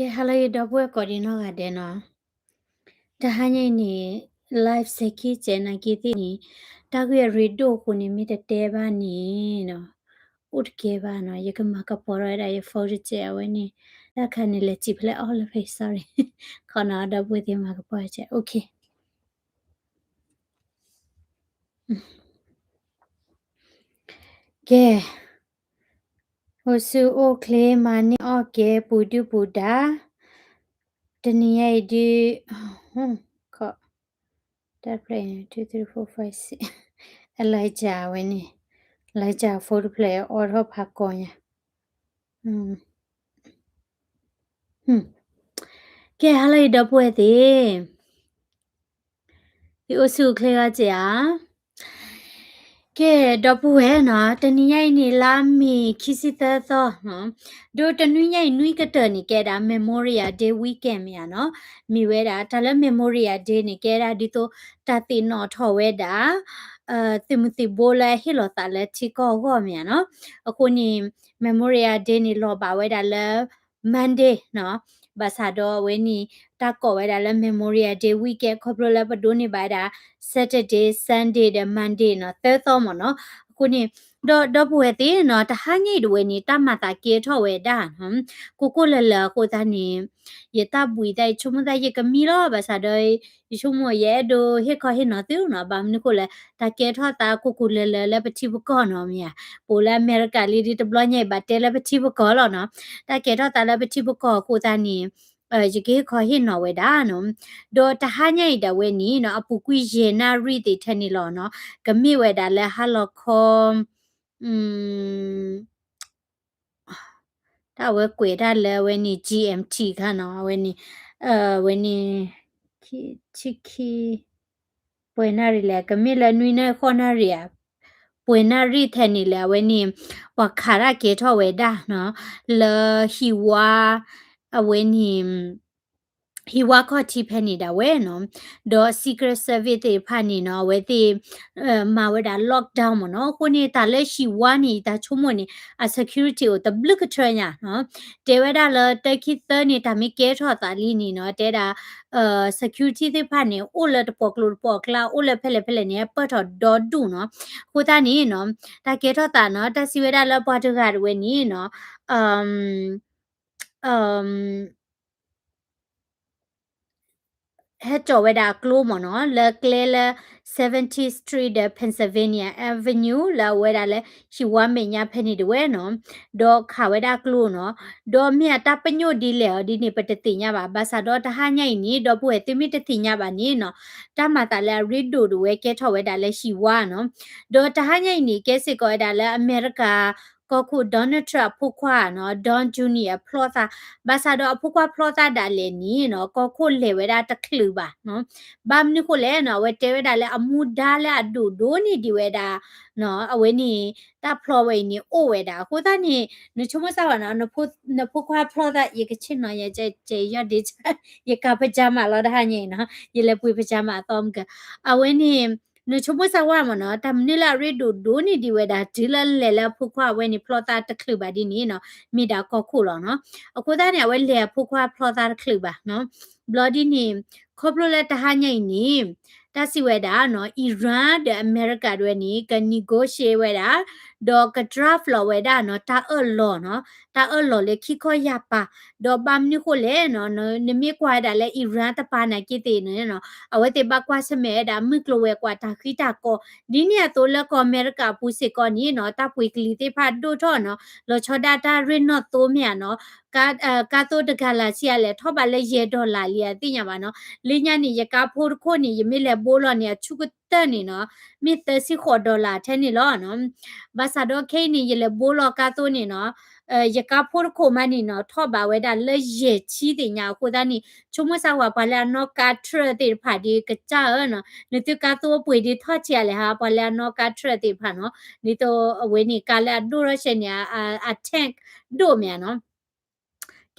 ကဲ ဟါလၢအဂ့ၤ ဒီပုၢ်ဝဲၢ်ကိးဒံနီၢ်ဂၤဒဲးနီၤ, တဟါညါအံၤန့ၣ် live စဲၤခံစဲးနာ်က့သ့ၣ်န့ၣ် တၢ်ဂ့ၢ်အရ့ဒိၣ်အဃိန့ၣ် မ့ၢ်တတဲဘၣ်န့ၣ်နီၤ, အိၣ်တကဲဘၣ်နီၤ, ယကမၤကပီၤထီၣ်ဝဲဒၣ်ယ phone တစဲး အဝဲန့ၣ် တၢ်ခါန့ၣ်လဲၤစံးဖဲလဲၣ်အီၣ်လၢဖဲ sorry ခီနီၤ ဒီပုၢ်ဝဲၢ်သ့ၣ်မၤကပီၤစဲး okay ကဲ, အိၣ်ဆူၣ်အိၣ်ချ့ မၤန့ၢ်အီၣ်ကဲ ပူၤဒုၣ်ပူၤဒါ, တနံၤညါအံၤဒုး, တၢ်ဖျဲ two three four five six, Elijah ဝဲန့ၣ်, Elijah phone တဖျဲ အိးထီၣ်ဖးကီညါ, ကဲ ဟါလၢအဂ့ၤ ဒီပုၢ်ဝဲၢ်သ့ၣ် သုအိၣ်ဆူၣ်အိၣ်ချ့ဂီၢ်စ့ၢ်ဧါ. ကဲ ဒီပုၢ်ဝဲၢ်နီၤ, တနံၤညါအံၤန့ၣ် လါမ့ၤခံဆံသၢသီနီၤ, ဒီးတနွံညါအံၤ နွံကတၢၢ်န့ၣ် ကဲဒၣ် Memorial Day weekend မ့ၢ်ဧါနီၤ, မ့ၢ်ဝဲဒၣ် တၢ်လၢ Memorial Day န့ၣ် ကဲဒၣ်ဒ်သိး တၢ်သ့ၣ်နီၣ်ထီၣ်ဝဲဒၣ် သုးမုၢ်သံၣ်ဘိလၢအဟ့ၣ်လီၤသးလၢထံကီၢ်အဂီၢ်မ့ၢ်ဧါနီၤ, အဃိန့ၣ် Memorial Day န့ၣ် လီၤဘၣ်ဝဲဒၣ်လၢ Monday နီၤ, ဘၣ်ဆၣ်ဒီးအဝဲန့ၣ် တၢ်ကိးဝဲဒၣ်လၢ Memorial Day weekend ခီဖျိလၢပဒိးန့ၢ်ဘၣ်ဝဲဒၣ် Saturday, Sunday ဒီး Monday နီၤ, သၢသီမ့ၢ်နီၤ, အဃိန့ၣ် ဒီး ဒီပုၢ်ဝဲၢ်သ့ၣ်နီၤ, တဟါညါအံၤဒၣ်ဝဲန့ၣ် တၢ်မၤသးကဲထီၣ်ဝဲဒၣ်နီၤ, ကိၢ်ကိၢ်လၢၤလၢၤအဃိသတးန့ၣ် ယတၢ်ဘှံးသး ယဆိကမိၣ်သးယကမံလီၤ, ဘၣ်ဆၣ်ဒီး ယဆိကမိၣ်ယအဲၣ်ဒိးဟ့ၣ်ခီဟ့ၣ်နီၤသုနီၤ, ဘၣ်မနုၤဃိလဲၣ် တၢ်ကဲထီၣ်သးကိၢ်ကိၢ်လၢၤလၢၤလၢပထံပကီၢ်နီၤမ့ၢ်ဧါ, ပအိၣ်လၢအမဲရကၤလံဒ်တဘျီညါအံၤ ဘၣ်တဲလၢပထံပကီၢ်လီၤနီၤ, တၢ်ကဲထီၣ်သးလၢပထံပကီၢ်အဃိသတးန့ၣ် ယကဟ့ၣ်ခီဟ့ၣ်နီၤဝဲဒၣ်နီၤ, ဒီးတဟါညါအံၤဒၣ်ဝဲန့ၣ်နီၤ, အပူၤကွံာ်ယဲၢ်နၣ်ရံၣ်သ့ၣ်ထဲန့ၣ်လီၤနီၤ, ကမ့ၢ်ဝဲဒၣ်လၢဟါလီၤခီ တၢ်ဝဲကွဲးတၢ်လၢအဝဲန့ၣ် GMT ခါနီၤ, အဝဲန့ၣ် အဝဲန့ၣ် ဆံခံ ပှဲၤနၣ်ရံၣ်လဲၣ်, ကမ့ၢ်လၢနွံနၣ်ရံၣ်ဃိးနၣ်ရံၣ်ဧါ, ပှဲၤနၣ်ရံၣ်ထဲန့ၣ်လဲၣ်, အဝဲန့ၣ် ပှၤခးတၢ်ကဲထီၣ်ဝဲဒၣ်နီၤ, လၢဟံၣ်ဝါ အဝဲန့ၣ် ဟံၣ်ဝါခီၣ်ထံးဖဲန့ၣ်ဒၣ်ဝဲနီၤ, ဒီး Secret Service သ့ၣ်တဖၣ်န့ၣ်နီၤ, အဝဲသ့ၣ် မၤဝဲဒၣ် lockdown မ့ၢ်နီၤ, အဃိန့ၣ် တၢ်လၢဟံၣ်ဝါန့ၣ် ယတၢ်ဆိကမိၣ်န့ၣ် အ security အိၣ်တဘျုးကထၢညါနီၤ, တဲဝဲဒၣ်လၢတၢ်ခံသၢန့ၣ် တၢ်မ့ၢ်ကဲထီၣ်သးလံန့ၣ်နီၤ, တဲဒၣ် security သ့ၣ်တဖၣ်န့ၣ် အိၣ်လၢတပှီၢ်ကျိၤတပှီၢ်ကျါ အိၣ်လၢဖဲလဲၣ်ဖဲလဲၣ်န့ၣ် ပၢၢ်ထီၣ်ဒီဒူၣ်နီၤ, အဃိသတးန့ၣ်နီၤ, တၢ်ကဲထီၣ်သးနီၤ, တၢ်စံးဝဲဒၣ်လၢပှၤတဂၤတဝဲန့ၣ်နီၤ, ဟဲကၠီၣ်ဝဲဒၣ်အကျိမ့ၢ်နီၤ, လၢကျဲလၢ seventeenth Street ဒီး Pennsylvania Avenue လၢအဝဲဒၣ်လၢဟံၣ်ဝါမဲာ်ညါဖဲန့ၣ်တဝဲနီၤ, ဒီးခးဝဲဒၣ်အကျိနီၤ, ဒီးမ့ၢ်အတၢ်ပညိၣ်ဒ်လဲၣ်အီၤဒ်န့ၣ် ပတသ့ၣ်ညါဘၣ်, ဘၣ်ဆၣ်ဒီးတဟါညါအံၤန့ၣ် ဒီပုၢ်ဝဲၢ်သုမ့ၢ်တသ့ၣ်ညါဘၣ်န့ၣ်နီၤ, တၢ်မၤသးလၢအရ့ဒိၣ်တဝဲကဲထီၣ်ဝဲဒၣ်လၢဟံၣ်ဝါနီၤ, ဒီးတဟါညါအံၤန့ၣ် ကဲစ့ၢ်ကီးဝဲဒၣ်လၢအမဲရကၤ ကီၢ်ခိၣ် Donald Trump အဖိခွါနီၤ, Don Junior ဖျီသး, ဘၣ်ဆၣ်ဒီးအဖိခွါဖျီသးဒၣ်လဲာ်န့ၣ်နီၤ, ကီၢ်ခိၣ်လဲၤဝဲဒၣ်တချုးဘၣ်နီၤ, ဘၣ်မနုၤဃိလဲၣ်နီၤ, အဝဲတဲဝဲဒၣ်လၢအမူဒါလၢအဒိၣ်ဒိၣ်န့ၢ်ဒံးဝဲဒၣ်နီၤ, အဝဲန့ၣ် တၢ်ဖျီဝဲအံၤန့ၣ်အိၣ်ဝဲဒၣ်, အဃိသတးန့ၣ် နဆိကမိၣ်စၢ်ဝဲနီၤ, နဖိခွါဖျီသး ယကဆ့ၣ်နီၤယဲ ယီၢ်ဒ့ ယကၤပစၢမးလီၤတဟါညါအံၤနီၤ, ယလဲၤပှ့ၤပစၢမးအသီမုၢ်ကၢ, အဝဲန့ၣ် နဆိကမိၣ်စၢ်ဝဲမ့ၢ်နီၤ, တၢ်မနုၤလၢအရ့ဒိၣ်ဒိၣ်န့ၢ်ဒံးဝဲဒၣ် တုၤလၢလဲၤလၢအဖိခွါအဝဲန့ၣ် ဖျီသးတချုးဘၣ်ဒ်န့ၣ်နီၤ, မ့ၢ်ဒၣ်ကီၢ်ခိၣ်လီၤနီၤ, အဃိသတးန့ၣ် အဝဲလဲၤအဖိခွါဖျီသးတချုးဘၣ်နီၤ, ဘျီဒ်န့ၣ် ခီဖျိလၢတဟါညါအံၤန့ၣ် တၢ်စံးဝဲဒၣ်နီၤ, Iran ဒီးအမဲရကၤဒၣ်ဝဲန့ၣ် က negotiate ဝဲဒၣ်, ဒီးက draft လီၤဝဲဒၣ်နီၤ, တၢ်အၢၣ်လီၤနီၤ, တၢ်အၢၣ်လီၤလၢခံခီယာ်ပၤ, ဒီးဘၣ်မနုၤဃိလဲၣ်နီၤ, နမ့ၢ်ကွၢ်ဝဲဒၣ်လၢ Iran တပၤနာ်က့သ့ၣ်န့ၣ်နီၤ, အဝဲသ့ၣ်ဘၣ်ကွၢ်ဆၢၣ်မဲာ်ဝဲဒၣ်မုၢ်ကျိၤဝဲၤကွာ်တၢ်ဃံတၢ်ကီ, ဒ်န့ၣ်အသိးလၢကီၢ်အမဲရကၤအပူၤစ့ၢ်ကီးန့ၣ်နီၤ, တၢ်ပှ့ၤကလံၤသ့ၣ်တဖၣ်ဒိၣ်ထီၣ်နီၤ, လီၤဆီဒၣ်တၢ်ရ့ၣ်နီၣ်သိမ့ၢ်ဧါနီၤ, ကါသိတဂၤလၢ်ဆံးအလဲၣ် ထီၣ်ဘးလၢယဲၢ် dollar လံအသ့ၣ်ညါဘၣ်နီၤ, လၢညါန့ၣ် ယကါဖိတခိၣ်န့ၣ် ယမ့ၢ်လဲၤဘိလီၤန့ၣ် အဆူၣ်ကတၢၢ်န့ၣ်နီၤ, မ့ၢ်သၢဆံဃိး dollar ထဲန့ၣ်လီၤနီၤ, ဘၣ်ဆၣ်ဒီးခဲအံၤန့ၣ် ယလဲၤဘိလီၤကါသိန့ၣ်နီၤ, ယကါဖိတခိၣ်မးန့ၣ်နီၤ ထီၣ်ဘးဝဲဒၣ်လၢယဲၢ်ဆံသ့ၣ်ညါအဃိသတးန့ၣ် ဆိကမိၣ်စၢ်ဝဲပှၤလၢအနီၣ်ကါ truck သ့ၣ်တဖၣ်ဒ်ကစၢ်ဧၢနီၤ, နသုကါသိပှ့ၤဒ်ထီၣ်ဆံးအလဲၣ်ဟါ ပှၤလၢအနီၣ်ကါ truck သ့ၣ်တဖၣ်နီၤ, ဒ်သိးအဝဲန့ၣ်ကါလၢအဒိၣ်ထီၣ်ဆဲန့ၣ် အ tank ဒိၣ်မ့ၢ်ဧါနီၤ.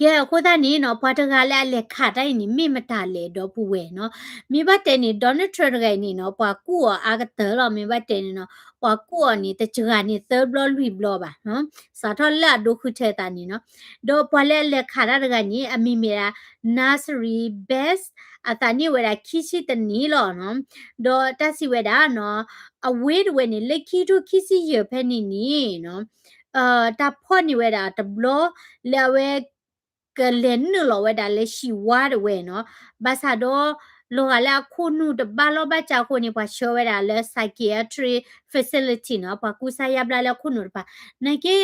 ကဲ အဃိသတးန့ၣ်နီၤ ပှၤတဂၤလၢအလဲၤခးတၢ်အံၤန့ၣ် မ့ၢ်မတၤလဲၣ် ဒီပုၢ်ဝဲၢ်နီၤ. မ့ၢ်ဘၣ်တဲန့ၣ် Donald Trump တဂၤအံၤန့ၣ်နီၤ ပှၤကူၣ်အီၤအါကတၢၢ်လီၤ. မ့ၢ်ဘၣ်တဲန့ၣ်နီၤ ပှၤကူၣ်အီၤန့ၣ် တစှၤန့ၣ်သၢဘျီလွံၢ်ဘျီဘၣ်နီၤ. စးထီၣ်လၢအဒိဃုထၢသးန့ၣ်နီၤ. ဒီးပှၤလၢအလဲၤခးတၢ်တဂၤန့ၣ် အမံၤမ့ၢ်ဒၣ် Nasri Best အသးန့ၢ်ဝဲဒၣ်ခံဆံတနံၣ်လီၤနီၤ. ဒီးတၢ်စံးဝဲဒၣ်နီၤ အဝဲတဝဲန့ၣ် လၢခံကထိခံဆံယဲၢ်ဖဲန့ၣ်န့ၣ်နီၤ တၢ်ဖီၣ်န့ၢ်ဝဲဒၣ်တဘျီ လၢအဝဲ ကလဲၤနုာ်လီၤဝဲဒၣ်လၢဟံၣ်ဝါတဝဲနီၤ. ဘၣ်ဆၣ်ဒီး လီၤဂာ်လၢအခိၣ်နူာ်တဘၣ်လီၢ်ဘၣ်စးအဃိန့ၣ် ပှၤဆှၢဝဲဒၣ်လၢ psychiatric facility နီၤ, ပှၤကူစါယါဘျါလၢအခိၣ်နူာ်တဖၣ်. နာ်က့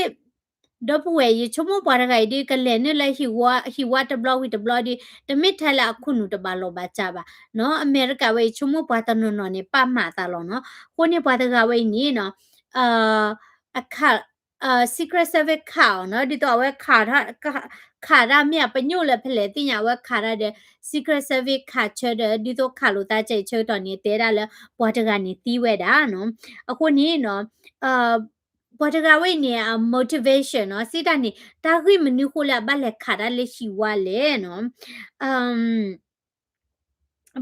ဒီပုၢ်ဝဲၢ် ယဆိကမိၣ်ပှၤတဂၤအံၤဒ် ကလဲၤနုာ်လၢဟံၣ်ဝါ ဟံၣ်ဝါတဘျီဝံၤတဘျီဒ် တမ့ၢ်ထဲလၢအခိၣ်နူာ်တဘၣ်လီၢ်ဘၣ်စးဘၣ်နီၤ. အမဲရကၤဝဲအံၤ ဆိကမိၣ်ပှၤတနီၤနီၤန့ၣ် ပာ်မၤအသးလီၤနီၤ. အဃိန့ၣ်ပှၤတဂၤဝဲအံၤန့ၣ်နီၤ အခး Secret Service ခးအီၤနီၤ, ဒ်သိးအဝဲခး ခးတၢ်မ့ၢ်အပညိၣ်လၢဖဲလဲၣ်သ့ၣ်ညါ အဝဲခးတၢ်ဒီး Secret Service ခးဆၢဒီး ဒ်သိးခးလိာ်သးကဲအံၤဆၢကတီၢ်န့ၣ် တဲဒၣ်လၢပှၤတဂၤန့ၣ်သံဝဲဒၣ်နီၤ. အဃိန့ၣ်နီၤ ပှၤတဂၤဝဲအံၤန့ၣ် အ motivation နီၤ, စံးတၢ်န့ၣ် တၢ်ဂ့ၢ်မနုၤဃိလၢအဘၣ်လဲၤခးတၢ်လၢဟံၣ်ဝါလဲၣ်နီၤ.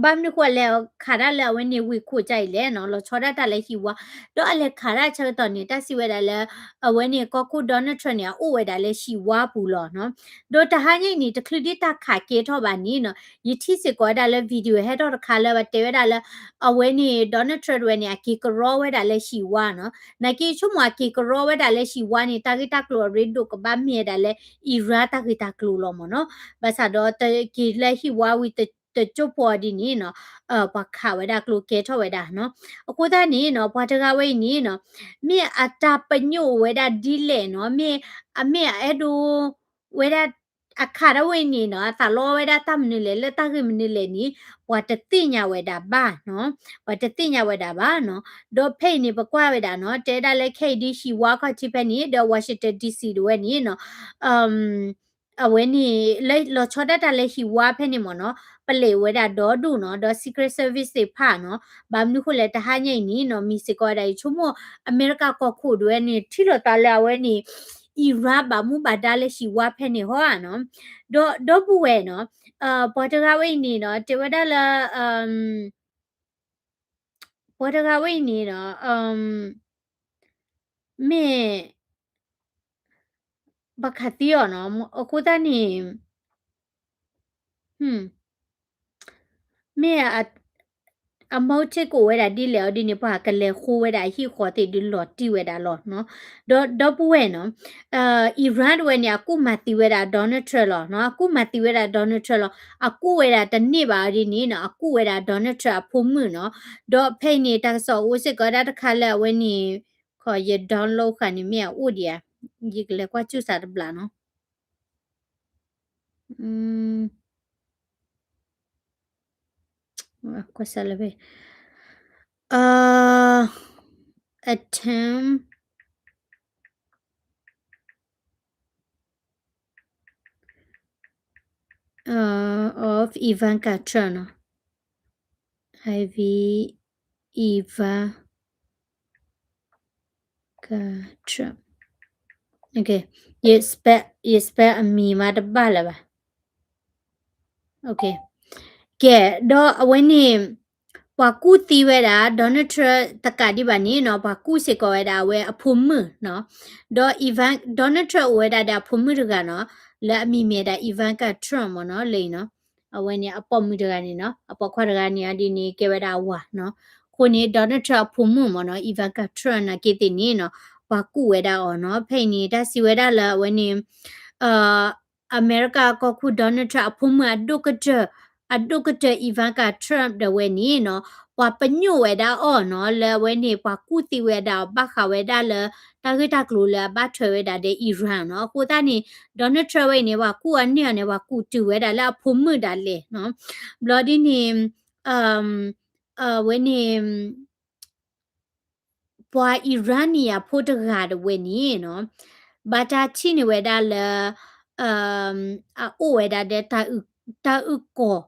ဘၣ်မနုၤဃိလဲၣ် ခးတၢ်လၢအဝဲန့ၣ်ဝ့ၢ်ခိၣ်ကါအံၤလဲၣ်နီၤ, လီၤဆီဒၣ်တၢ်လၢဟံၣ်ဝါ, ဒီးအလဲၤခးတၢ်ဆၢကတီၢ်န့ၣ် တၢ်စံးဝဲဒၣ်လၢ အဝဲန့ၣ်ကီၢ်ခိၣ် Donald Trump န့ၣ် အအိၣ်ဝဲဒၣ်လၢဟံၣ်ဝါပူၤလီၤနီၤ. ဒီးတဟါညါအံၤန့ၣ် တချုးဒ်တၢ်ခးကဲထီၣ်ဘၣ်န့ၣ်နီၤ, ယထံၣ်စ့ၢ်ကီးဝဲဒၣ်လၢ video ဟဲထီၣ်တခါလၢပတဲဝဲဒၣ်လၢ အဝဲန့ၣ် Donald Trump တဝဲန့ၣ် အက့ၤကရီဝဲဒၣ်လၢဟံၣ်ဝါနီၤ. နာ်က့ဆိကမိၣ်အက့ၤကရီဝဲဒၣ်လၢဟံၣ်ဝါန့ၣ် တၢ်ဂ့ၢ်တၢ်ကျိၤအရ့ဒိၣ်ကဘၣ်မ့ၢ်ဝဲဒၣ်လၢ Iran တၢ်ဂ့ၢ်တၢ်ကျိၤလီၤမ့ၢ်နီၤ. ဘၣ်ဆၣ်ဒီးတက့ၤလၢဟံၣ်ဝါဝံၤ တကၠိဖိအီၤဒ်န့ၣ်နီၤ, ပှၤခးဝဲဒၣ်ကျိကဲထီၣ်ဝဲဒၣ်နီၤ. အဃိသတးန့ၣ်နီၤ ပှၤတဂၤဝဲအံၤန့ၣ်နီၤ, မ့ၢ်အတၢ်ပညိၣ်ဝဲဒၣ်ဒ်လဲၣ်နီၤ, မ့ၢ်အမ့ၢ်အအဲၣ်ဒိးဝဲဒၣ် အခးတၢ်ဝဲအံၤန့ၣ်နီၤ အသးလီဝဲဒၣ်တၢ်မနုၤလဲၣ် လၢတၢ်ဂ့ၢ်မနုၤလဲၣ်န့ၣ် ပှၤတသ့ၣ်ညါဝဲဒၣ်ဘၣ်နီၤ, ပှၤတသ့ၣ်ညါဝဲဒၣ်ဘၣ်နီၤ. ဒီးဖဲအံၤန့ၣ် ပကွၢ်ဝဲဒၣ်နီၤ, တဲဒၣ်လၢခဲအံၤဒ်ဟံၣ်ဝါခီၣ်ထံးဖဲန့ၣ် ဒီး Washington D C တဝဲန့ၣ်နီၤ, အဝဲန့ၣ် လၢလီၤဆီဒၣ်တၢ်လၢဟံၣ်ဝါဖဲန့ၣ်မ့ၢ်နီၤ, ပလဲၤဝဲဒၣ်ဒီဒူၣ်နီၤ, ဒီး Secret Service သ့ၣ်တဖၣ်နီၤ. ဘၣ်မနုၤဃိလဲၣ် တဟါညါအံၤန့ၣ်နီၤ, မ့ၢ်စ့ၢ်ကီးဝဲဒၣ် ယဆိကမိၣ် အမဲရကၤကီၢ်ခိၣ်တဝဲန့ၣ် ထံၣ်လိာ်သးလၢအဝဲန့ၣ် Iran ဘၣ်မူဘၣ်ဒါလၢဟံၣ်ဝါဖဲန့ၣ်ဟီဧါနီၤ. ဒီးဒီပုၢ်ဝဲၢ်နီၤ, ပှၤတဂၤဝဲအံၤန့ၣ်နီၤ တဲဝဲဒၣ်လၢ ပှၤတဂၤဝဲအံၤန့ၣ်နီၤ, မ့ၢ် ဘၣ်ခးသံအီၤနီၤ, အဃိသတးန့ၣ် မ့ၢ် အ motive ကအိၣ်ဝဲဒၣ်ဒ်လဲၣ်အီၤဒ်န့ၣ် ပှၤကလဲၤဃိဝဲဒၣ်အဟံၣ်ဃီသ့ၣ်ဒုးလီၤတံၢ်ဝဲဒၣ်လီၤနီၤ. ဒီးဒီပုၢ်ဝဲၢ်နီၤ, Iran တဝဲန့ၣ် အကူၣ်မၤသံဝဲဒၣ် Donald Trump လီၤနီၤ, အကူၣ်မၤသံဝဲဒၣ် Donald Trump လီၤ. အကူၣ်ဝဲဒၣ်တန့ၢ်ဘၣ်အီၤဒ်န့ၣ်နီၤ, အကူၣ်ဝဲဒၣ် Donald Trump အဖိမုၣ်နီၤ. ဒီးဖဲအံၤန့ၣ် တၢ်ကစီၣ်အိၣ်စ့ၢ်ကီးဒၣ်တခါလၢအဝဲန့ၣ် ခီယ download ဃာ်န့ၣ်မ့ၢ်အအိၣ်ဒံးဧါ, ယကလဲၤကွၢ်စူၣ်စးတဘျီနီၤ. ကွၢ်စးလၢဖဲ attempt of Ivanka Trump နီၤ, I V Ivanka Trump. ယ spell ယ spell အမံၤမးတဘၣ်လၢၤဘၣ်. ကဲ, ဒီးအဝဲန့ၣ် ပှၤကူၣ်သံဝဲဒၣ် Donald Trump တကးဒံးဘၣ်န့ၣ်နီၤ, ပှၤကူၣ်စ့ၢ်ကီးဝဲဒၣ်အဝဲအဖိမုၣ်နီၤ. ဒီး Ivan, Donald Trump အိၣ်ဝဲဒၣ်ဒီးအဖိမုၣ်တဂၤနီၤ, လၢအမံၤမ့ၢ်ဒၣ် Ivanka Trump မ့ၢ်နီၤ, လၢအံၤနီၤ, အဝဲန့ၣ်အပိာ်မုၣ်တဂၤန့ၣ်နီၤ, အပိာ်ခွါတဂၤန့ၣ်အဒ်န့ၣ် ကဲဝဲဒၣ်အဝၤနီၤ. အဃိန့ၣ် Donald Trump အဖိမုၣ်မ့ၢ်နီၤ, Ivanka Trump နာ်က့သ့ၣ်န့ၣ်နီၤ, ပှၤကူၣ်ဝဲဒၣ်အီၤနီၤ. ဖဲအံၤန့ၣ် တၢ်စံးဝဲဒၣ်လၢအဝဲန့ၣ် အမဲရကၤကီၢ်ခိၣ် Donald Trump အဖိမုၣ်အဒိၣ်ကတၢၢ်, အဒိၣ်ကတၢၢ် Ivanka Trump ဒၣ်ဝဲန့ၣ်နီၤ, ပှၤပညိၣ်ဝဲဒၣ်အီၤနီၤ, လၢအဝဲန့ၣ် ပှၤကူၣ်သံဝဲဒၣ်အီၤ ဘၣ်ဃးဝဲဒၣ်လၢ တၢ်ဂ့ၢ်တၢ်ကျိၤလၢအဘၣ်ထွဲဝဲဒၣ်ဒီး Iran နီၤ. အဃိသတးန့ၣ် Donald Trump ဝဲအံၤန့ၣ် ပှၤကူၣ်အီၤန့ၢ်အီၤန့ၣ် ပှၤကူၣ်တုၤဝဲဒၣ်လၢအဖိမုၣ်ဒၣ်လဲာ်နီၤ. ဘျီဒ်န့ၣ် အဝဲန့ၣ် ပှၤ Iranian ဖိတဂၤတဝဲန့ၣ်နီၤ, ဘၣ်တၢ်ထံၣ်န့ၢ်ဝဲဒၣ်လၢ အအိၣ်ဝဲဒၣ်ဒီး တၢ်အုၣ်ကီၤ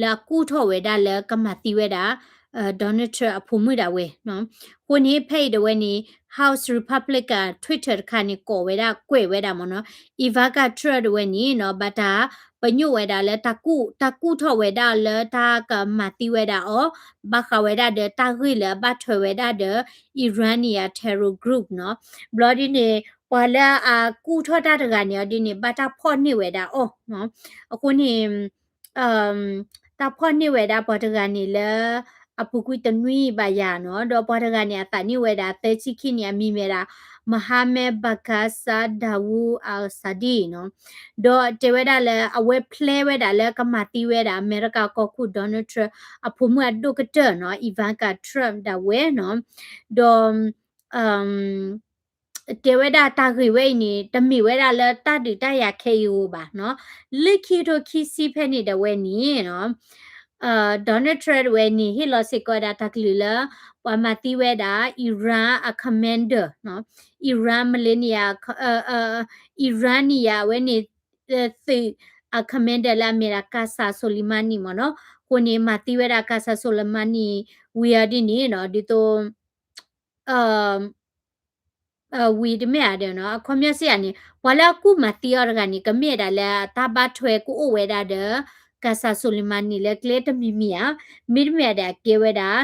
လၢအကူၣ်ထီၣ်ဝဲဒၣ်လၢ ကမၤသံဝဲဒၣ် Donald Trump အဖိမုၣ်ဒၣ်ဝဲနီၤ. အဃိန့ၣ် ဖဲအံၤဒၣ်ဝဲန့ၣ် House Republican Twitter တခါန့ၣ် ကိးဝဲဒၣ် ကွဲးဝဲဒၣ်မ့ၢ်နီၤ, Ivanka Trump ဒၣ်ဝဲန့ၣ်နီၤ ဘၣ်တၢ်ပညိၣ်ဝဲဒၣ်လၢ တၢ်ကူၣ်ထီၣ်ဝဲဒၣ်လၢတၢ်ကမၤသံဝဲဒၣ်အီၤ ဘၣ်ဃးဝဲဒၣ်ဒီးတၢ်ဂ့ၢ်လၢအဘၣ်ထွဲဝဲဒၣ်ဒီး Iranian terror group နီၤ. ဘျီဒ်န့ၣ် ပှၤလၢအကူၣ်ထီၣ်တၢ်တဂၤန့ၣ်အီၤဒ်န့ၣ် ဘၣ်တၢ်ဖီၣ်န့ၢ်ဝဲဒၣ်အီၤနီၤ. အဃိန့ၣ် တၢ်ဖီၣ်န့ၢ်ဝဲဒၣ်ပှၤတဂၤန့ၣ်လၢ အပူၤကွံာ်တနွံဘၣ်ယၤနီၤ, ဒီးပှၤတဂၤန့ၣ် အသးန့ၢ်ဝဲဒၣ်သၢဆံခံနံၣ် အမံၤမ့ၢ်ဒၣ် Mohammad Baghasa Dawood Al-Sadiq နီၤ. ဒီးတဲဝဲဒၣ်လၢအဝဲ plan ဝဲဒၣ်လၢကမၤသံဝဲဒၣ် အမဲရကၤကီၢ်ခိၣ် Donald Trump အဖိမုၣ်အဒိၣ်ကတၢၢ်နီၤ Ivanka Trump ဒၣ်ဝဲနီၤ. ဒီး တဲဝဲဒၣ်တၢ်ဂ့ၢ်ဝဲအံၤန့ၣ် တမ့ၢ်ဝဲဒၣ်လၢတၢ်ဒုးတၢ်ယၤခဲအံၤဧိၤဘၣ်နီၤ. လၢခံကထိခံဆံဖဲန့ၣ်ဒၣ်ဝဲန့ၣ်နီၤ Donald Trump ဒၣ်ဝဲန့ၣ် ဟ့ၣ်လီၤစ့ၢ်ကီးဝဲဒၣ်တၢ်ကလုၢ်လၢ ပှၤမၤသံဝဲဒၣ် Iran အ commander နီၤ, Iran military, Iran န့ၣ်ယၤ အဝဲန့ၣ် သုးအ commander လၢအမ့ၢ်ဒၣ် Qasem Soleimani မ့ၢ်နီၤ. အဃိန့ၣ် မၤသံဝဲဒၣ် Qasem Soleimani ဝံၤအီၤဒ်န့ၣ်နီၤ ဒ်သိး ဝံၤတမ့ၢ်ဧါဒီးနီၤ အခီပညီစ့ၢ်ဧါန့ၣ် ပှၤလၢအကူၣ်မၤသံအီၤတဂၤန့ၣ် ကမ့ၢ်ဒၣ်လၢတၢ်ဘၣ်ထွဲကအိၣ်ဝဲဒၣ်ဒီး Qasem Soleimani လၢကျဲတမံၤမံၤဧါ, မ့တမ့ၢ်ဒီး အကဲဝဲဒၣ်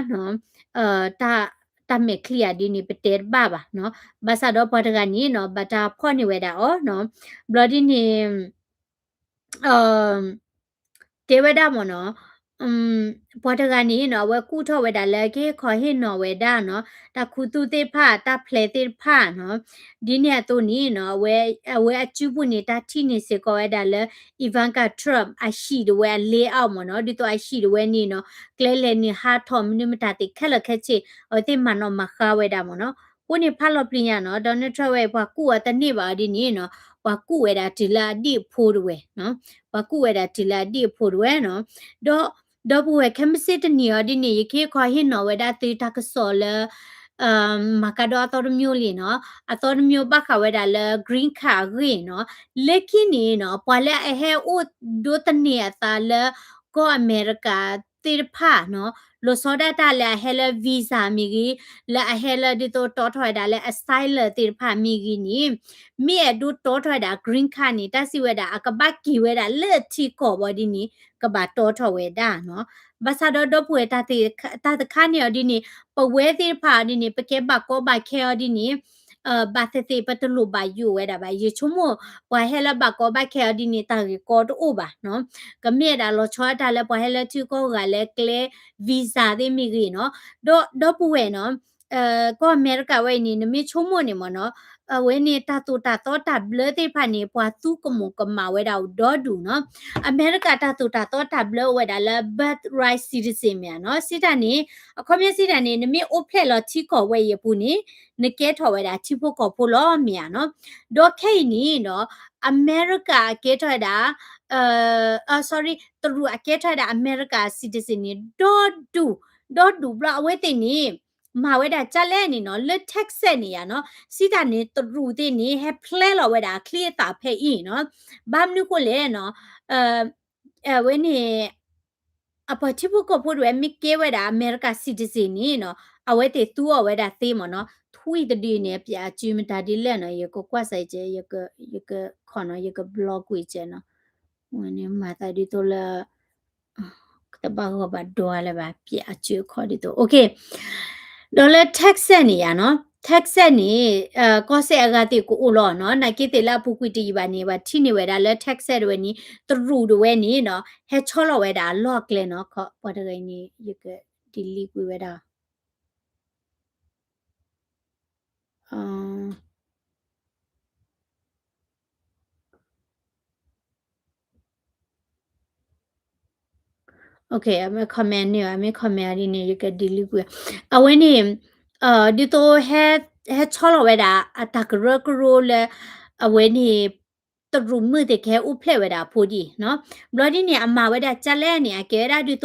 တၢ်မဲာ်ချံဧါဒ်န့ၣ် ပတဲတဘၣ်ဘၣ်နီၤ. ဘၣ်ဆၣ်ဒီးပှၤတဂၤန့ၣ်နီၤ ဘၣ်တၢ်ဖီၣ်န့ၢ်ဝဲဒၣ်အီၤနီၤ. ဘျီဒ်န့ၣ် တဲဝဲဒၣ်မ့ၢ်နီၤ ပှၤတဂၤန့ၣ်နီၤ အဝဲကူၣ်ထီၣ်ဝဲဒၣ်လၢကဟ့ၣ်ခီဟ့ၣ်နီၤဝဲဒၣ်နီၤ တၢ်ခူသူၣ်သ့ၣ်တဖၣ် တၢ်ဖျဲးသ့ၣ်တဖၣ်နီၤ. ဒ်န့ၣ်အသိးန့ၣ်နီၤ အဝဲအစုပူၤန့ၣ် တၢ်ထံၣ်န့ၢ်စ့ၢ်ကီးဝဲဒၣ်လၢ Ivanka Trump အဟံၣ်ဒၣ်ဝဲအ layout မ့ၢ်နီၤ ဒ်သိးအဟံၣ်ဒၣ်ဝဲန့ၣ်နီၤ ကျဲလဲၤနုာ်ဟးထီၣ်မနုၤမတၤသ့ၣ်ခဲလၢာ်ခဲဆ့ အဝဲသ့ၣ်မၤနီၣ်မၤဃါဝဲဒၣ်မ့ၢ်နီၤ. အဃိန့ၣ်ဖးလီၤပျံၤညါနီၤ Donald Trump ဝဲပှၤကူၣ်အီၤတန့ၢ်ဘၣ်အီၤဒ်န့ၣ်နီၤ ပှၤကူၣ်ဝဲဒၣ်တုၤလၢအဒံၣ်အဖိဒၣ်ဝဲ ပှၤကူၣ်ဝဲဒၣ်တုၤလၢအဒံၣ်အဖိဒၣ်ဝဲနီၤ. ဒီး ဒီပုၢ်ဝဲၢ်ခဲမုၢ်ဆ့ၣ်တနံၤအီၤဒ်န့ၣ် ယကဟ့ၣ်ခီဟ့ၣ်နီၤဝဲဒၣ်သုတၢ်ကစီၣ်လၢ မၤကဒီးအသီတမံၤလံနီၤ. အသီတမံၤဘၣ်ဃးဝဲဒၣ်လၢ green card အဂ့ၢ်နီၤ. လၢခံန့ၣ်နီၤ ပှၤလၢအဟဲအိၣ်ဒိးသန့ၤအသးလၢ ကီၢ်အမဲရကၤသ့ၣ်တဖၣ်နီၤ လီၤဆီဒၣ်တၢ်လၢအဟဲလၢ visa မ့ၢ်ဂ့ၤ, လၢအဟဲလၢဒ်သိးတီထီၣ်ဝဲဒၣ်လၢ asylum သ့ၣ်တဖၣ်မ့ၢ်ဂ့ၤန့ၣ် မ့ၢ်အဲၣ်ဒိးတီထီၣ်ဝဲဒၣ် green card န့ၣ် တၢ်စံးဝဲဒၣ် အကဘၣ်က့ၤဝဲဒၣ်လၢထံကီၢ်ဘၣ်ဒ်န့ၣ် ကဘၣ်တီထီၣ်ဝဲဒၣ်နီၤ. ဘၣ်ဆၣ်ဒီးဒီပုၢ်ဝဲၢ် တၢ်တခါန့ၣ်အီၤဒ်န့ၣ် ပဝဲသ့ၣ်တဖၣ်အီၤဒ်န့ၣ် ပကဲဘၣ်ကီဘၣ်ခဲအီၤဒ်န့ၣ် ဘၣ်သ့ၣ်သ့ၣ် ပတလိၣ်ဘၣ်ယိၣ်ဝဲဒၣ်ဘၣ်. ယဆိကမိၣ် ပှၤဟဲလၢဘၣ်ကီဘၣ်ခဲအီၤဒ်န့ၣ် တၢ်ဂ့ၢ်ကီတအိၣ်ဘၣ်နီၤ. ကမ့ၢ်ဒၣ်လီၤဆီဒၣ်တၢ်လၢပှၤဟဲလၢထံကီၢ်ဂၤလၢကျဲ visa သ့ၣ်မ့ၢ်ဂ့ၤနီၤ. ဒီးဒီပုၢ်ဝဲၢ်နီၤ ကီၢ်အမဲရကၤဝဲအံၤန့ၣ် နမ့ၢ်ဆိကမိၣ်န့ၣ်မ့ၢ်နီၤ အဝဲန့ၣ်တၢ်သိၣ်တၢ်သီတၢ်ဘျၢသ့ၣ်တဖၣ်န့ၣ် ပှၤသူကမူၤကမၣ်ဝဲဒၣ်အိၣ်ဒီဒူၣ်နီၤ. အမဲရကၤတၢ်သိၣ်တၢ်သီတၢ်ဘျၢအိၣ်ဝဲဒၣ်လၢ birthright citizen မ့ၢ်ဧါနီၤ. စံးတၢ်န့ၣ် အခီပညီစံးတၢ်န့ၣ် နမ့ၢ်အိၣ်ဖျဲၣ်လီၤထံကီၢ်ဝဲအံၤအပူၤန့ၣ် နကဲထီၣ်ဝဲဒၣ်ထံဖိကီၢ်ဖိလီၤမ့ၢ်ဧါနီၤ. ဒီးခဲအံၤန့ၣ်နီၤ အမဲရကၤအကဲထီၣ်ဝဲဒၣ် sorry တရူးအကဲထီၣ်ဝဲဒၣ်အမဲရကၤ citizen န့ၣ် ဒီဒူၣ် ဒီဒူၣ်ဘျီအဝဲသ့ၣ်န့ၣ် မၤဝဲဒၣ်ကၢ်လဲၣ်န့ၣ်နီၤ လၢ Texas န့ၣ်ယါနီၤ စံးတၢ်န့ၣ် တရူးသ့ၣ်န့ၣ် ဟဲဖျဲလီၤဝဲဒၣ်အချံအသၣ်ဖဲအံၤနီၤ. ဘၣ်မနုၤဃိလဲၣ်နီၤ အဝဲန့ၣ် အပှၤထံဖိကီၢ်ဖိတဝဲ မ့ၢ်ကဲဝဲဒၣ်အမဲရကၤ citizen န့ၣ်နီၤ အဝဲသ့ၣ်သူအီၤဝဲဒၣ်သ့မ့ၢ်နီၤ. ထွံၣ်တဒုန့ၣ် ပျးအစုမတၤဒ်လဲၣ်နီၤ ယကကွၢ်စၢ်ကဲ ယကခီနီၤ ယက block ကွံာ်ကဲနီၤ. ဝဲန့ၣ်မၤသးဒ်သိးလၢ တဘၣ်ဂီၢ်ဘၣ်ဒွါလၢၤဘၣ် ပျးအစုအခီဒ်သိး OK. ဒီးလၢ Texas န့ၣ်ယါနီၤ Texas န့ၣ် ကီၢ်စဲၣ်အဂၤသ့ၣ်ကအိၣ်လီၤနီၤ နာ်က့သ့ၣ်လၢအပူၤကွံာ်တယံာ်ဘၣ်န့ၣ် ပှၤထံၣ်န့ၢ်ဝဲဒၣ်လၢ Texas တဝဲန့ၣ် တရူးတဝဲန့ၣ်နီၤ ဟဲဆီလီၤဝဲဒၣ်အလီၢ်အကျဲနီၤ ပှၤတဂၤအံၤန့ၣ် ယက delete ကွံာ်ဝဲဒၣ် OK အမ့ၢ် comment န့ၣ် အမ့ၢ် comment ဒ်န့ၣ် ယက delete ကွံာ် အဝဲန့ၣ် ဒ်သိး ဟဲဆီလီၤဝဲဒၣ် အတၢ်ကရၢကရိလၢ အဝဲန့ၣ် တရူးမုၣ်သ့ၣ်ကဟဲအိၣ်ဖျဲၣ်ဝဲဒၣ်အဖိဒ်နီၤ. ဘျီဒ်န့ၣ် အမၤဝဲဒၣ်ကၢ်လဲၣ်န့ၣ် အကဲဝဲဒၣ်ဒ်သိး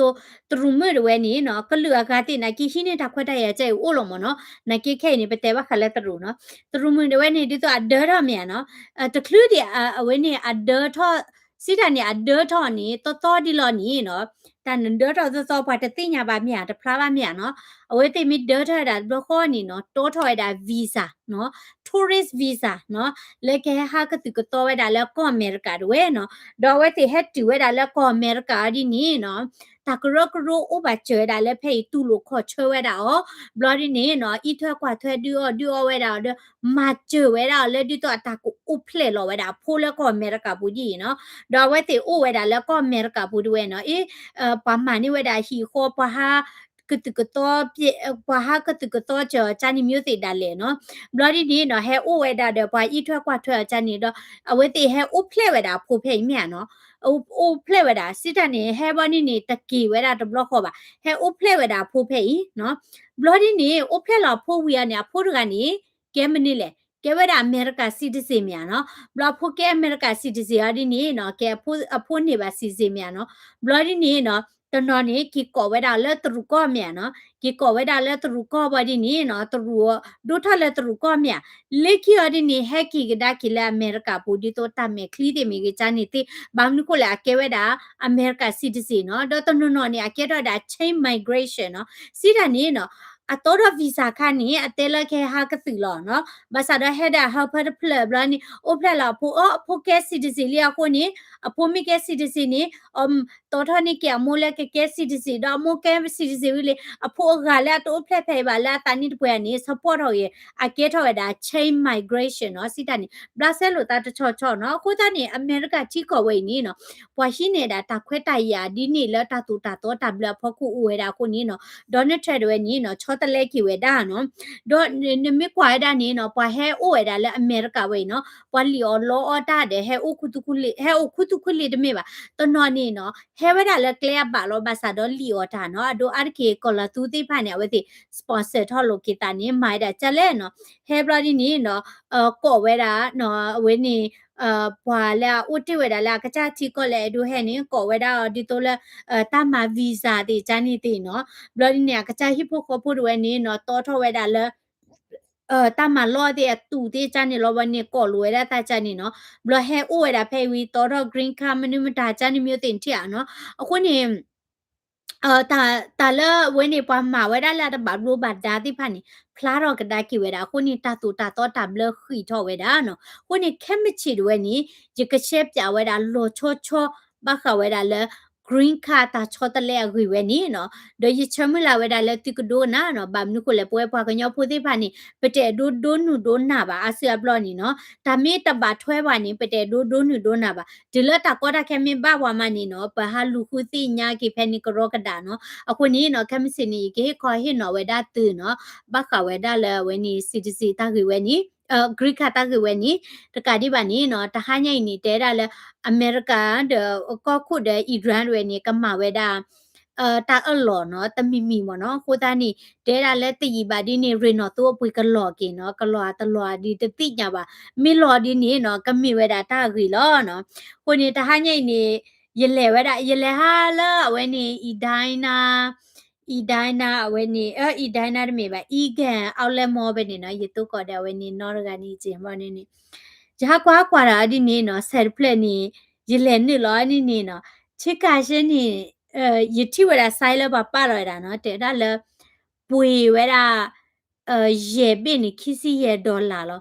တရူးမုၣ်တဝဲန့ၣ်နီၤ ကလုာ်အဂၤသ့ၣ်နာ်က့ဟံးန့ၢ်တၢ်ခွဲးတၢ်ယာ်ကဲအံၤအိၣ်လီၤမ့ၢ်နီၤ. နာ်က့ခဲအံၤန့ၣ် ပတဲဘၣ်ဃးလၢတရူးနီၤ. တရူးမုၣ်တဝဲန့ၣ် ဒ်သိးအဒၢထီၣ်မ့ၢ်ဧါနီၤ. တချုးဒံး အဝဲန့ၣ်အဒၢထီၣ် စံးတၢ်န့ၣ် အဒၢထီၣ်န့ၣ် သီသီဒ်လီၤန့ၣ်နီၤ တၢ်နဒၢထီၣ်သီသီ ပှၤတသ့ၣ်ညါဘၣ်မ့ၢ်ဧါ, တဖျါဘၣ်မ့ၢ်ဧါနီၤ. အဝဲသ့ၣ်မ့ၢ်ဒၢထီၣ်ဝဲဒၣ်တဘျီဃီန့ၣ်နီၤ တီထီၣ်ဝဲဒၣ် visa နီၤ, tourist visa နီၤ, လၢကဟဲဟးကသုၣ်ကသီဝဲဒၣ်လၢကီၢ်အမဲရကၤတဝဲနီၤ. ဒီးအဝဲသ့ၣ်ဟဲတုၤဝဲဒၣ်လၢကီၢ်အမဲရကၤအီၤဒ်န့ၣ်နီၤ တၢ်ကရၢကရိအိၣ်ဘၣ်စၢၤဝဲဒၣ်လၢဖဲအံၤ တူၢ်လိာ်ခီၣ်ဆၢဝဲဒၣ်အီၤ, ဘျီဒ်န့ၣ်နီၤ အံးထွဲကွၢ်ထွဲဒုးအီၣ်ဒုးအီဝဲဒၣ်အီၤဒီး မၤစၢၤဝဲဒၣ်အီၤလၢဒ်သိးအတၢ်ကအိၣ်ဖျဲၣ်လီၤဝဲဒၣ်အဖိလၢကီၢ်အမဲရကၤပူၤဒ်အံၤနီၤ. ဒီးအဝဲသ့ၣ်အိၣ်ဝဲဒၣ်လၢကီၢ်အမဲရကၤပူၤတဝဲနီၤ, အ့ ပှၤမၤန့ၢ်ဝဲဒၣ်ဟံၣ်ဃီ ပှၤဟးကသုၣ်ကသီ ပှၤဟးကသုၣ်ကသီစၢၤအီၤကၢ်န့ၣ် မျိုးသ့ၣ်ဒၣ်လဲာ်နီၤ. ဘျီဒ်န့ၣ်နီၤ ဟဲအိၣ်ဝဲဒၣ်ဒီးပှၤအံးထွဲကွၢ်ထွဲအီၤကၢ်န့ၣ်ဒီး အဝဲသ့ၣ်ဟဲအိၣ်ဖျဲၣ်ဝဲဒၣ်အဖိဖဲအံၤမ့ၢ်ဧါနီၤ. အိၣ်ဖျဲၣ်ဝဲဒၣ် စံးတၢ်န့ၣ် ဟဲဘျီဒ်န့ၣ် တက့ၤဝဲဒၣ်တဘျီဃီဘၣ်, ဟဲအိၣ်ဖျဲၣ်ဝဲဒၣ်အဖိဖဲအံၤနီၤ. ဘျီဒ်န့ၣ် အိၣ်ဖျဲၣ်လီၤအဖိဝံၤအီၤန့ၣ် အဖိတဂၤန့ၣ် ကဲမနုၤလဲၣ်, ကဲဝဲဒၣ်အမဲရကၤ citizen မ့ၢ်ဧါနီၤ. ဘျီအဖိကဲအမဲရကၤ citizen အီၤဒ်န့ၣ်နီၤ ကဲအဖိန့ၢ်ဘၣ် citizen မ့ၢ်ဧါနီၤ. ဘျီဒ်န့ၣ်နီၤ တနီၤန့ၣ် က့ၤကိးဝဲဒၣ်လၢတရူးကီၢ်မ့ၢ်ဧါနီၤ. က့ၤကိးဝဲဒၣ်လၢတရူးကီၢ်ဘၣ်ဒ်န့ၣ်နီၤ တရူး ဒိၣ်ထီၣ်လၢတရူးကီၢ်မ့ၢ်ဧါ. လၢခံအီၤဒ်န့ၣ် ဟဲက့ၤကဒါက့ၤလၢအမဲရကၤပူၤ ဒ်သိးတၢ်မဲာ်ချံသ့ၣ်မ့ၢ်ဂ့ၤကၢ်န့ၣ်သ့ၣ် ဘၣ်မနုၤဃိလဲၣ် အကဲဝဲဒၣ်အမဲရကၤ citizen နီၤ. ဒီးတနီၤနီၤန့ၣ် အကဲထီၣ်ဝဲဒၣ် chain migration နီၤ. စံးတၢ်န့ၣ်နီၤ အတီထီၣ် visa ခါန့ၣ် အတဲလၢကဟဲဟးကသုၣ်လီၤနီၤ. ဘၣ်ဆၣ်ဒီးဟဲဒၣ်ဟးဖၢတဖျၢၣ်ဘျီန့ၣ် အိၣ်ဖျဲၣ်လီၤအဖိ အဖိကဲ citizen လံအဃိန့ၣ် အဖိမ့ၢ်ကဲ citizen န့ၣ် တီထီၣ်န့ၢ်က့ၤအမိၢ်လၢကကဲ citizen ဒီးအမိၢ်ကဲ citizen ဝံၤလံ အဖိအဂၤလၢအတအိၣ်ဖျဲၣ်ဖဲအံၤဘၣ်လၢအသးနံၣ်တပှဲၤန့ၣ် support ထီၣ်ဂ့ၤ အကဲထီၣ်ဝဲဒၣ် chain migration နီၤ. စံးတၢ်န့ၣ် ဘျးစဲလိာ်သးတဆီဆီနီၤ. အဃိသတးန့ၣ် အမဲရကၤထံကီၢ်ဝဲအံၤန့ၣ်နီၤ ပှၤဟံးန့ၢ်ဒၣ်တၢ်ခွဲးတၢ်ယာ်ဒ်န့ၣ်လၢတၢ်သိၣ်တၢ်သီတၢ်ဘျၢအဖီခိၣ်အိၣ်ဝဲဒၣ်အဃိန့ၣ်နီၤ Donald Trump တဝဲန့ၣ်နီၤ ဆီတလဲက့ၤဝဲဒၣ်နီၤ. ဒီးနမ့ၢ်ကွၢ်ဝဲဒၣ်န့ၣ်နီၤ ပှၤဟဲအိၣ်ဝဲဒၣ်လၢအမဲရကၤဝဲအံၤနီၤ ပှ�လံၣ်အီၣ်လီအီတၢ်ဒီး ဟဲအိၣ်ခူသူၣ်ခူလံာ် ဟဲအိၣ်ခူသူၣ်ခူလံာ်တမ့ၢ်ဘၣ်. တနီၤန့ၣ်နီၤ ဟဲဝဲဒၣ်လၢကျဲအဘၣ်လီၤ ဘၣ်ဆၣ်ဒီးလံၣ်အီၣ်တၢ်နီၤ. အဒိအါတက့ၢ်ကီၢ်လီၤသူသ့ၣ်တဖၣ်န့ၣ် အဝဲသ့ၣ် sponsor ထီၣ်လိာ်က့ၤသးန့ၣ် မၤဝဲဒၣ်ကၢ်လဲၣ်နီၤ. ဟဲဘျီဒ်န့ၣ်နီၤ ကိးဝဲဒၣ် အဝဲန့ၣ် ပှၤလၢအအိၣ်တ့ၢ်ဝဲဒၣ်လၢအကစၢ်ထံကီၢ်လၢအဲၣ်ဒိးဟဲန့ၣ် ကိးဝဲဒၣ်အီၤဒ်သိးလၢ တၢ်မၤ visa သ့ၣ်ကၢ်န့ၣ်သ့ၣ်နီၤ. ဘျီဒ်န့ၣ် အကစၢ်ဟံၣ်ဖိဃီဖိတဝဲန့ၣ်နီၤ တီထီၣ်ဝဲဒၣ်လၢ တၢ်မၤလီၢ်သ့ၣ်အတူးသ့ၣ်ကၢ်န့ၣ်လီၤဘၣ်န့ၣ် ကိးလိာ်ဝဲဒၣ်တၢ်ကၢ်န့ၣ်နီၤ. ဘျီဟဲအိၣ်ဝဲဒၣ်ဖဲအံၤဝံၤ တီထီၣ် green card မနုၤမတၤကၢ်န့ၣ် မျိုးသ့ၣ်န့ၣ်ထံၣ်ဧါနီၤ. အဃိန့ၣ် တၢ်လၢအဝဲန့ၣ် ပှၤမၤဝဲဒၣ်လၢအတဘၣ်ဘျိးဘၣ်ဒါသ့ၣ်တဖၣ်န့ၣ် ဖျါထီၣ်ကဒါက့ၤဝဲဒၣ်အဃိန့ၣ် တၢ်သိၣ်တၢ်သီတၢ်ဘျၢဃံးထီၣ်ဝဲဒၣ်နီၤ. အဃိန့ၣ် ခဲမုၢ်ဆ့ၣ်တဝဲန့ၣ် ယကရှဲပၠးဝဲဒၣ်လီၤဆီဆီ ဘၣ်ဃးဝဲဒၣ်လၢ green card တၢ်ဆီတလဲအဂ့ၢ်ဝဲန့ၣ်နီၤ. ဒီးယဆၢမုၢ်လၢ်ဝဲဒၣ်လၢသုကဒိကနၣ်နီၤ. ဘၣ်မနုၤဃိလဲၣ် ပဝဲပှၤကညီဖိသ့ၣ်တဖၣ်န့ၣ် ပတအဲၣ်ဒိးဒိနုၢ်ဒိနၢ်ဘၣ် အါစုအါဘျီန့ၣ်နီၤ. တၢ်မ့ၢ်တဘၣ်ထွဲပှၤန့ၣ် ပတအဲၣ်ဒိးဒိနုၢ်ဒိနၢ်ဘၣ်. တုၤလၢတၢ်ကီတၢ်ခဲမ့ၢ်ဘၣ်ပှၤမးန့ၣ်နီၤ ပဟးလူၤဃုသ့ၣ်ညါက့ၤဖဲန့ၣ်ကရီကဒၣ်နီၤ. အဃိန့ၣ်နီၤ ခဲမုၢ်ဆ့ၣ်န့ၣ် ယကဟ့ၣ်ခီဟ့ၣ်နီၤဝဲဒၣ်သုနီၤ ဘၣ်ဃးဝဲဒၣ်လၢအဝဲန့ၣ် citizen တၢ်ဂ့ၢ်ဝဲန့ၣ် green card တၢ်ဂ့ၢ်ဝဲန့ၣ် တကးဒံးဘၣ်န့ၣ်နီၤ တဟါညါအံၤန့ၣ် တဲဒၣ်လၢ အမဲရကၤဒီးကီၢ်ခိၣ်ဒီး Iran ဝဲန့ၣ် ကမၤဝဲဒၣ် တၢ်အၢၣ်လီၤနီၤ တမံၤမံၤမ့ၢ်နီၤ. အဃိသတးန့ၣ် တဲဒၣ်လၢတယံာ်ဘၣ်ဒ်န့ၣ် ရ့ၣ်နီၣ်သိအပှ့ၤကလီၤက့ၤနီၤ ကလီၤအတလီၤဒ်တသ့ၣ်ညါဘၣ်. မ့ၢ်လီၤဒ်န့ၣ်နီၤ ကမ့ၢ်ဝဲဒၣ်တၢ်အဂ့ၢ်လီၤနီၤ. အဃိန့ၣ် တဟါညါအံၤန့ၣ် ယလဲၤဝဲဒၣ် ယလဲၤဟးလၢအဝဲန့ၣ် Edina Edina အဝဲန့ၣ် အ Edina တမ့ၢ်ဘၣ် Egan Outlet Mall ဖဲန့ၣ်နီၤ ယသိၣ်ကီးဒီးအဝဲန့ၣ် နီတဂၤန့ၣ် က့ၤဘၣ်န့ၣ်န့ၣ် ယဟးကွၢ်ကွၢ်ဒီးဒ်န့ၣ်နီၤ ဆဲးတဖျၢၣ်န့ၣ် ယလဲၤနုာ်လီၤန့ၣ်န့ၣ်နီၤ ဆ့ကၤရှဲန့ၣ် ယထံၣ်ဝဲဒၣ် size လၢပှၤပာ်လီၤဝဲဒၣ်နီၤ တဲဒၣ်လၢ ပှ့ၤဝဲဒၣ် ယဲၢ်ဘ့ၣ်န့ၣ် ခံဆံယဲၢ် dollar လီ